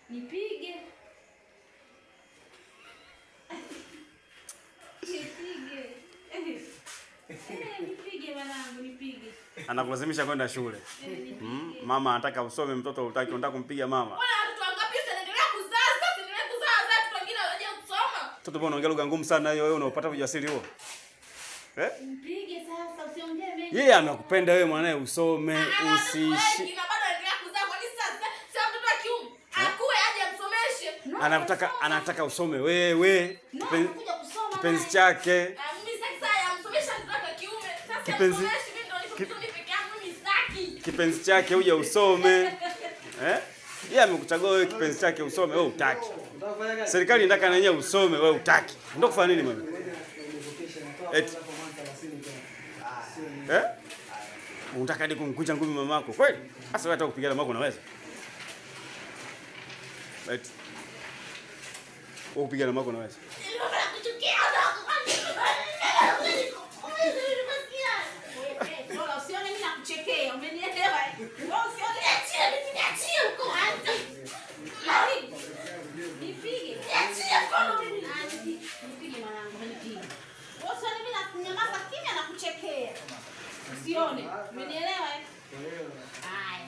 Nipige. Nipige. Nipige mwanangu, nipige. Anakulazimisha kwenda shule. Mama anataka usome, mtoto hutaki, unataka kumpiga mama. Mbona watoto wangapi sasa endelea kuzaa? Sasa endelea kuzaa, watoto wengine hawaje kusoma. Mtoto mbona unaongea lugha ngumu sana hiyo, wewe unaopata ujasiri huo? Eh? Nipige sasa, usiongee mengi. Yeye anakupenda wewe mwanae usome, usiishi. Na bado anaendelea kuzaa kwa nini sasa? Sasa mtoto wa kiume akue aje amsomeshe. Anataka usome wewe. Kipenzi chake. Mimi sasa amsomesha mtoto wa kiume. Sasa kipenzi mimi ndio niko peke yangu mimi sitaki. Kipenzi chake uje usome. Eh? Yeye amekuchagua wewe kipenzi chake usome, wewe hutaki. Serikali inataka na yenyewe usome, wewe hutaki. Ndio kufanya nini mama? Eti. Eh? Unataka hadi kumkunja ngumi mamako kweli? Sasa wewe hata kupigana mamako unaweza? Eti. Wewe kupigana mamako unaweza? Lola, usione mimi nakuchekea, umenielewa? Wewe usione niachie mimi, niachie huko. Nipige. Niachie mkono mimi. Nipige mwanangu, nipige. Wewe usione mimi nanyamaza kimya na kuchekea. Usione. Umenielewa eh? Haya.